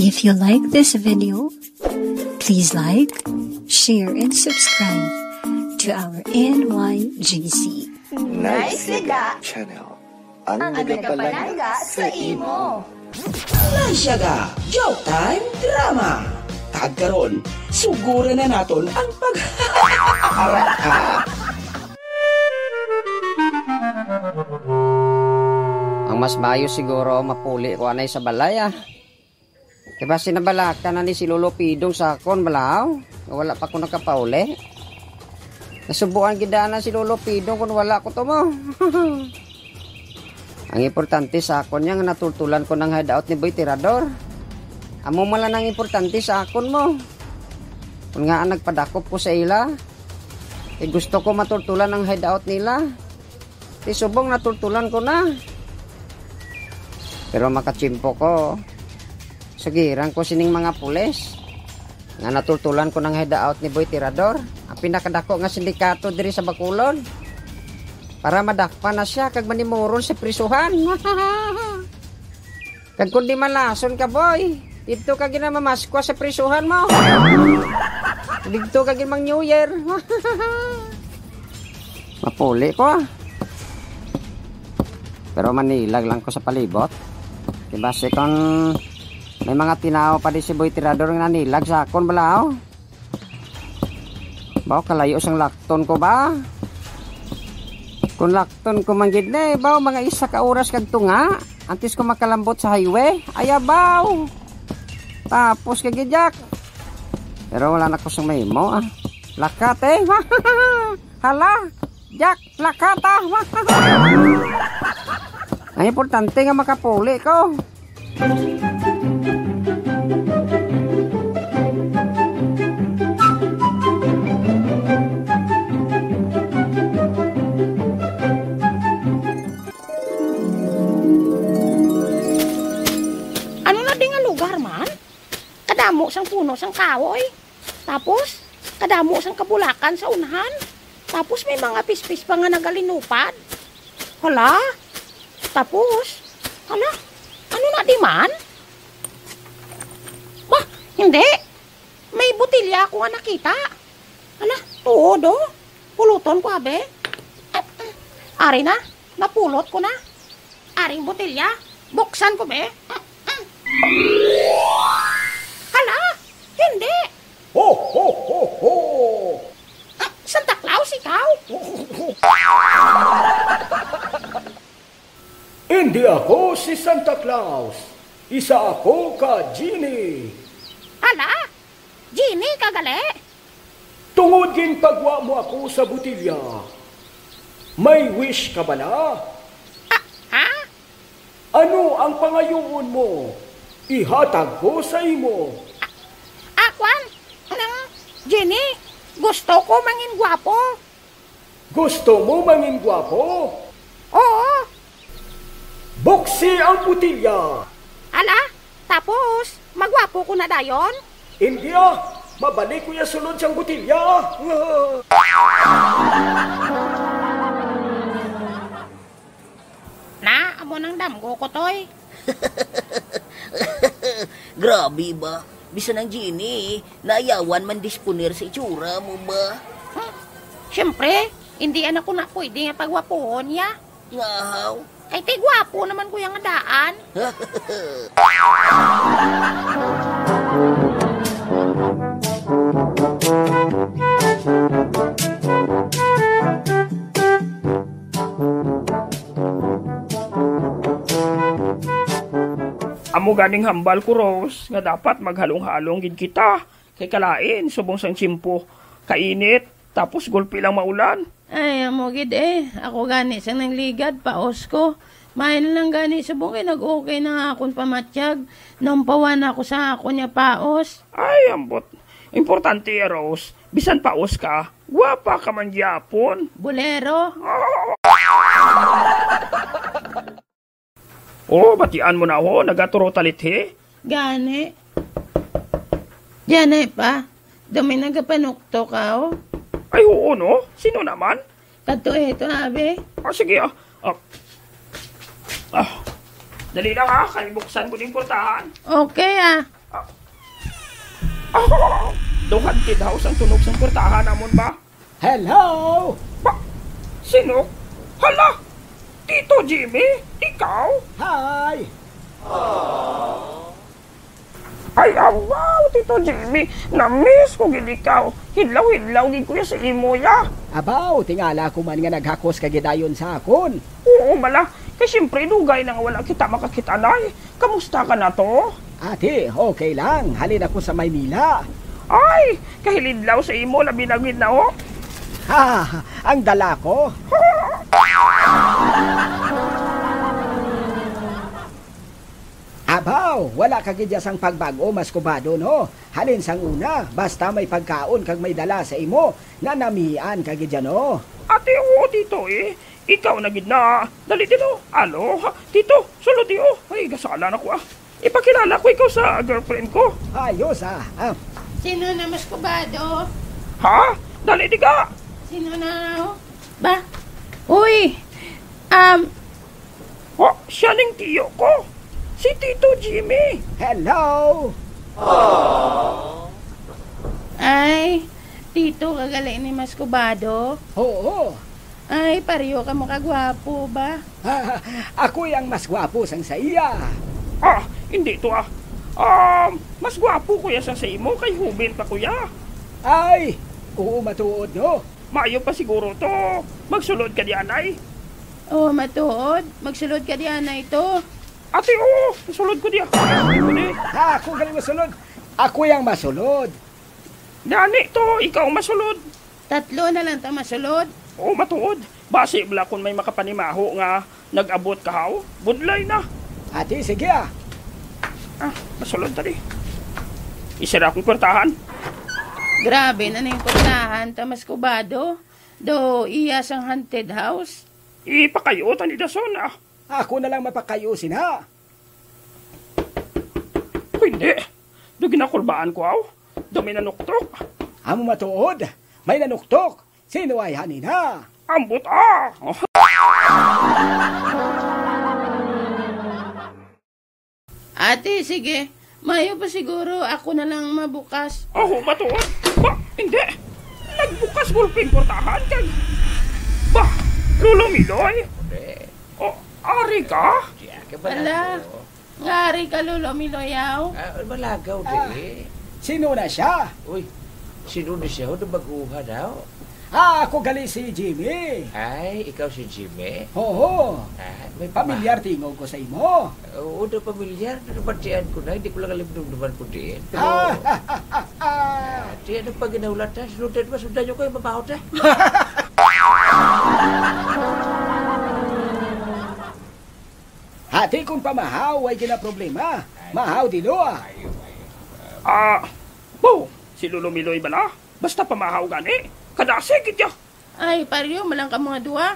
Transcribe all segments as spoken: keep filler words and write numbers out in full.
If you like this video, please like, share, and subscribe to our N Y G C. Nice Liga Channel. Ang nagapalangga sa imo. Nice Liga Joke Time Drama. Kag karon, suguran na naton ang pag- Ang mas maayo siguro, mapuli ko anay sa balay, ah. Kay basi nabalaka na ni si Lolo Pidong sa akon, balaw, nga wala pa ko nakapauli. Nasubuan gid na si Lolo Pidong kung wala ko to mo. Ang importante sa akon niya nga natultulan ko ng hideout ni Boy Tirador. Amo man lang ang importante sa akon mo. Kung nga ang nagpadakop ko sa ila, eh gusto ko matultulan ang hideout nila. Ti subong natultulan ko na. Pero makachimpo ko. Sugiran ko sining mga pulis nga natultulan ko ng hideout ni Boy Tirador, ang pinakadako nga sindikato diri sa Bacolod. Para madakpan na siya kag manimuron sa prisuhan. Kag kung di malason ka, boy, dito ka ginamamaskwa sa prisuhan mo. Dito ka ginmang New Year. Mapuli ko, ah. Pero manilag lang ko sa palibot. Di ba, si kon may mga tinawo pa di si Boy Tirador nga nanilag sa akon, bala, oh. Baw, kalayo sang lakton ko ba? Kung lakton ko man gid na, eh, baw, mga isa ka oras kag tunga, antes ko makalambot sa highway. Ay, abaw! Tapos ka gid, Jack. Pero wala na ko sang mahimo, ah. Lakat, eh. Hala, Jack, lakat, ah. Ang importante nga makapuli ko. Ano na di nga lugar man? Kadamo sang puno sang kahoy. Tapos, kadamo sang kabulakan sa unahan. Tapos may mga pispis pa nga nagalinupad. Hala? Tapos, hala? Ano na di man? Bah, hindi. May botelya ako nga nakita. Hala, tuod, oh. Puluton ko, abi. Ari na, napulot ko na. Aring botelya, buksan ko, be. Hala, hindi. Ho, ho, ho, ho! Ah, Santa Claus, ikaw? Hindi ako si Santa Claus. Isa ako ka genie. Hala? Genie ka gali? Tungod ginpagwa mo ako sa botelya, may wish ka bala? Ah, ha? Ano ang pangayoon mo? Ihatag ko sa imo. Ah, kwan, nang Genie, gusto ko mangin gwapo. Gusto mo mangin gwapo? Oo. Buksi ang botelya. Ala, tapos, magwapo ko na dayon? Hindi, ah. Mabalik ko ya sulod sang botelya. Na, amo nang damgo ko, Toy. Grabe ba? Bisan ang Genie, naayawan man disponer sa itsura mo ba? Hmm. Siyempre, hindi na ko na pwede nga pagwapuhon ya. Ngahaw? Kay ti gwapo naman ko ya nga daan. Amo ganing hambal ko, Rose, nga dapat maghalong-halong gid kita. Kay kalain, subong sang tiyempo, kainit, tapos gulpi lang maulan. Ay, amo gid eh. Ako gani sang nangligad, paos ko. Main lang gani subong kay nag-okay na nga akon pamatyag. Naumpawan ako sa akon nga paos. Ay, ambot. Importante, Rose, bisan paos ka, gwapa ka man gyapon. Bolero? Oh, batian mo na ho, nagaturo talithi. Gani. Diyan eh pa. Dumi nagapanukto ka, oh. Ay, oo, no? Sino naman? Kadto eh, ito, abi. Ah, sige, ah. Ah. Ah. Dali lang, ha? Kay buksan ko ning portahan. Okay, ah. Ah, ah, daw haunted house ang tunog sang puwertahan namon ba? Hello? Ba, sino? Hala, Tito Jimmy, ikaw? Hi! Ay, awaw, Tito Jimmy, na-miss ko gid ikaw. Hidlaw-hidlaw gid ko ya sa imo, ya. Abaw, tingala ko man nga naghakos ka gidayon sa akon. Oo, bala. Kay siyempre, dugay na nga wala kita makakita, nay. Kamusta ka na to? Ate, okay lang. Halin ako sa Maynila. Ay, kahilidlaw sa imo, labi na gid na, oh. Ha, ang dala ko. Abaw, wala ka gid sang pagbag-o, Mas Kubado, no? Halin sang una, basta may pagkaon kag may dala sa imo, nanamian ka gid, no? Ate, oo, Tito, eh. Ikaw na gid na. Dali dito. Alo, ha? Tito, sulod di, oh. Ay, gasala na ko, ah. Ipakilala ko ikaw sa girlfriend ko. Ayos, ah. Ah. Sino na, Mas Kubado? Ha? Dali di ka. Sino na, oh? Ba? Uy, um, Oh, siya ning tiyo ko. Si Tito Jimmy. Hello. Ay, tito ka gali ni Mas Kubado? Oo. Ay, pareho kamo kagwapo ba? Ako ang mas gwapo sang sa iya. Ah, hindi to, ah. Um, mas gwapo ko ya sang sa imo kay hubin pa ko ya. Ay, oo, matuod, no? Maayo pa siguro to. Magsulod ka di anay. Oh, matuod. Magsulod ka di anay to. Ate, oo. Sulod ko di. Sulod ko di. Ha, ako galing masulod. Ako yang masulod. Gani to, ikaw masulod. Tatlo na lang ta masulod. Oo, matuod. Basi bala kung may makapanimaho nga nag-abot ka, haw? Budlay na. Ate, sige, ah. Ah, masulod ta di. Isira akong kwartahan. Grabe na ning kwartahan ta, Mas Kubado. Do iya sang haunted house. Ipakayo ta ni dason, ah. Ako na lang mapakayo sina. Pwede. Do ginakulbaan ko, aw. Do may nanuktok. Amo matuod. May nanuktok. Sino ay hanina? Ambot, ah. Ate, sige. Mayo pa siguro ako na lang mabukas. Oh, matuod. Ba, hindi. Nagbukas ballpen portahan kag, ba, Lolo Miloy. Hindi. Oh, ari ka? Diya, kay Ala, balago. Nga ari ka, Lolo Miloy, aw? Ah, balagaw, Ah, di. Sino na siya? Uy, sino na siya? Ano baguhan, aw? Ah, ako gali si Jimmy. Ay, ikaw si Jimmy? Oo. Ah, may pama- Pamilyar tingog ko sa imo. Oo, daw pamilyar. Nabatian ko na. Hindi ko lang alam nung naman ko din. Pero, Ah, ah, di, ano pa ginahulat, ha? Sunod na, sundan niyo ko yung mabaho, ha? Hati kung pamahaw ay ginaproblema. Mahaw dilo, ah. Ah, bo, si Lolo Miloy bala? Basta pamahaw gani. Kadasig gid ya. Ay, pareho man lang ka mga duha.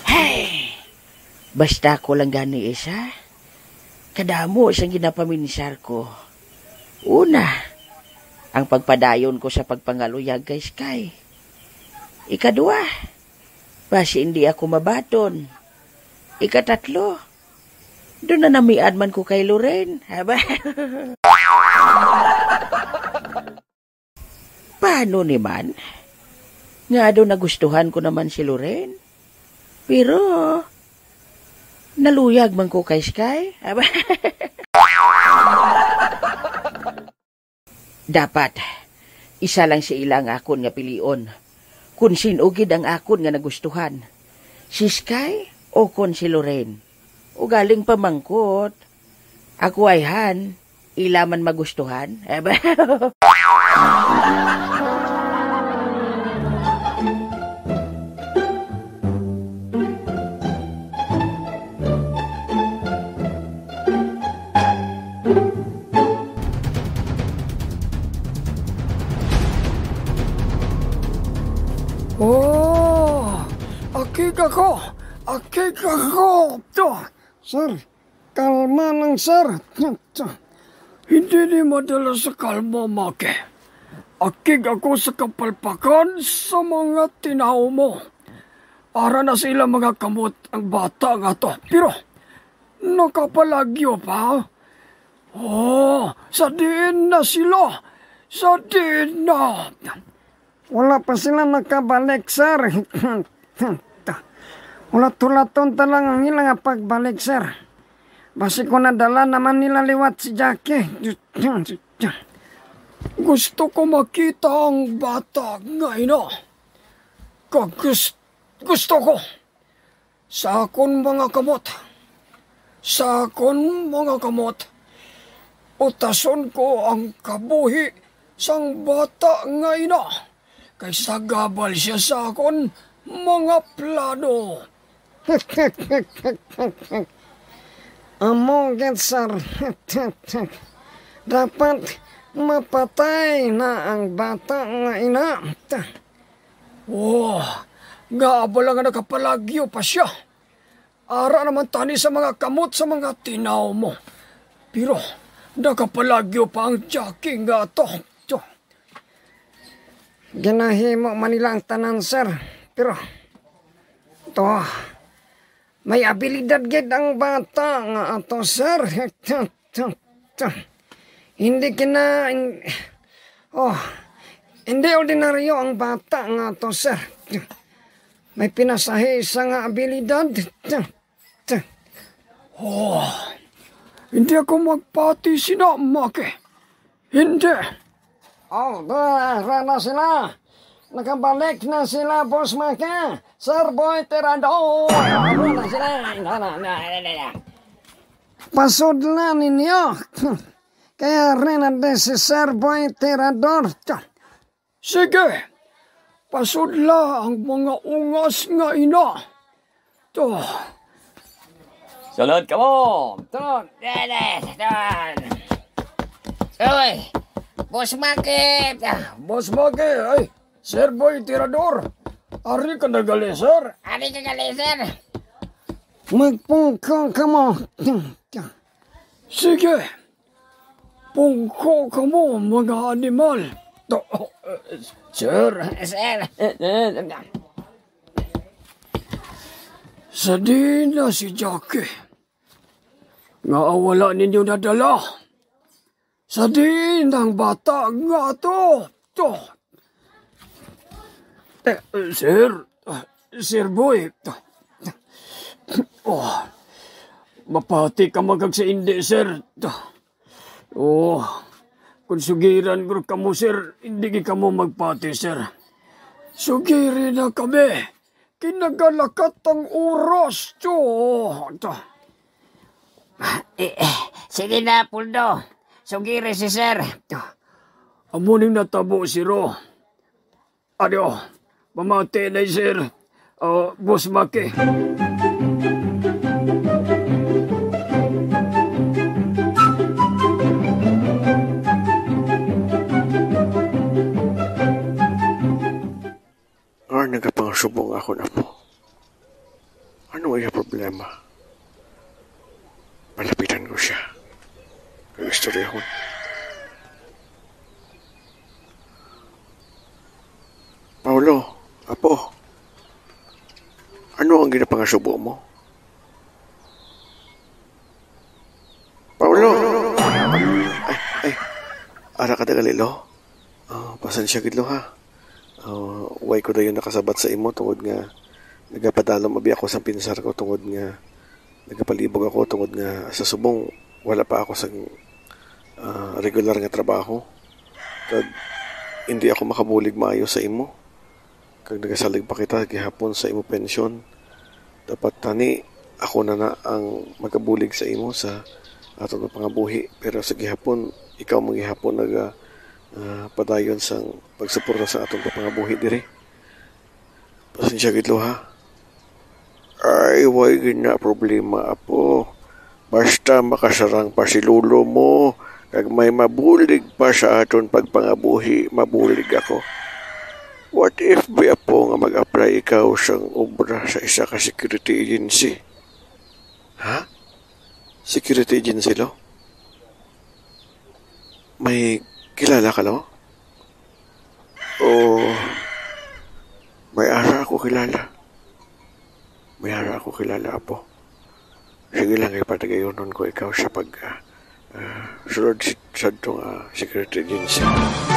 Hey! Basta ako lang gani isa, kadamo sang ginapaminsar ko. Una, ang pagpadayon ko sa pagpangaluyag kay Sky. Ikadua, basi hindi ako mabaton. Ikatatlo, do nanamian man ko kay Lorraine. Aba. Paano ni man? Nga daw nagustuhan ko naman si Lorraine. Pero, naluyag man ko kay Sky. Aba. Dapat, isa lang si ila ang akon nga pilion. Kung sin-o gid ang akon nga nagustuhan, si Sky o kon si Lorraine. Ugaling pamangkot, ako ay han, ila man magustuhan. Oh, akig ako! Akig ako! To, sir, kalma lang, sir. Hindi ni madala sa kalma, Maki. Akig ako sa kapalpakan sa mga tinawo mo. Ara na sila mga kamot ang bata nga to. Pero nakapalagyo pa. Oh, sa diin na sila? Sa diin na? Wala pa sila nakabalik, sir. Hulat-hulaton ta lang ang ila nga pagbalik, sir. Basi ko nadala naman nila liwat si Jackie. Gusto ko makita ang bata nga ina. Kag gus-, gusto ko sa akon mga kamot. Sa akon mga kamot, utason ko ang kabuhi sang bata nga ina, kay sagabal sia sa akon mga plano. Amo gid, sir. Dapat mapatay na ang bata nga ina. Oh, ngaa bala nga nakapalagyo pa sia? Ara naman tani sa mga kamot sa mga tinawo mo. Pero nakapalagyo pa ang Jackie nga to. To. Ginahimo man nila ang tanan, sir. Pero to, may abilidad gid ang bata nga ato, sir. Hindi kina-, hin-, oh, hindi ordinaryo ang bata nga to, sir. May pinasahi sa nga abilidad. Oh, hindi ako magpati sina, Maki. Hindi. Oh, dara na sila. Nakabalik na sila, Boss Maki. Sir Boy Tirador. Dara na sila. Na, na, na, na, na. Pasudla ninyo. Kaya rin na din si Sir Boy Tirador. Sige, pasudla ang mga ungas nga ina. To. Sulod kamo. To. Dali, to. Uy, Boss Maki. Boss Maki, ay, Sir Boy Tirador. Ari ka na gali, sir. Ari ka gali, sir. Magpungko kamo. Sige. Pungko kamo, mga animal. To, sir. Sir. Sa diin na si Jackie? Nga wala ninyo nadala? Sa diin ang bata nga to? To. Eh, sir, ah, Sir Boy. Oh, mapati ka magkag sa hindi, sir. Oh, kung sugiran ko kamo, sir, hindi gid kamo magpati, sir. Sugiri na kami. Kinagalakat ang oras, to. Eh, eh, sige na, Puldo. Sugiri si sir. Amo ning natabo, siro. Ano? Pamati na, sir. Ah, Boss Maki. Ngaa nagapangasubo ang akon apo? Ano ang iya problema? Palapitan ko sia kag istoryahon. Paulo, apo, ano ang ginapangasubo mo? Paulo! Ay, ay, ara ka dagali, lo. Ah, pasensya gid, lo, ha. Ah, way ko dayon nakasabat sa imo tungod nga nagapadalom abi ako sang pinsar ko tungod nga nagapalibog ako tungod nga sa subong wala pa ako sa, ah, regular nga trabaho. Kag hindi ako makabulig maayo sa imo. Kag nagasalig pa kita gihapon sa imo pensyon. Dapat tani ako na na ang magabulig sa imo sa aton nga pangabuhi, pero sa gihapon, ikaw man gihapon naga, ah, padayon sang pagsuporta sa aton nga pangabuhi diri. Pasensya gid, lo, ha. Ay, way gid na problema, apo. Basta makasarang pa si lolo mo, kag may mabulig pa sa aton pagpangabuhi, mabulig ako. What if, bi, apo, nga mag-apply ikaw sang obra sa isa ka security agency? Ha? Security agency, lo? May kilala ka, no? O may ara ako kilala? May ara ako kilala, apo. Sige lang, ipatagayonon ko ikaw sa pag, ah, ah, sulod si, sa itong, ah, security agency.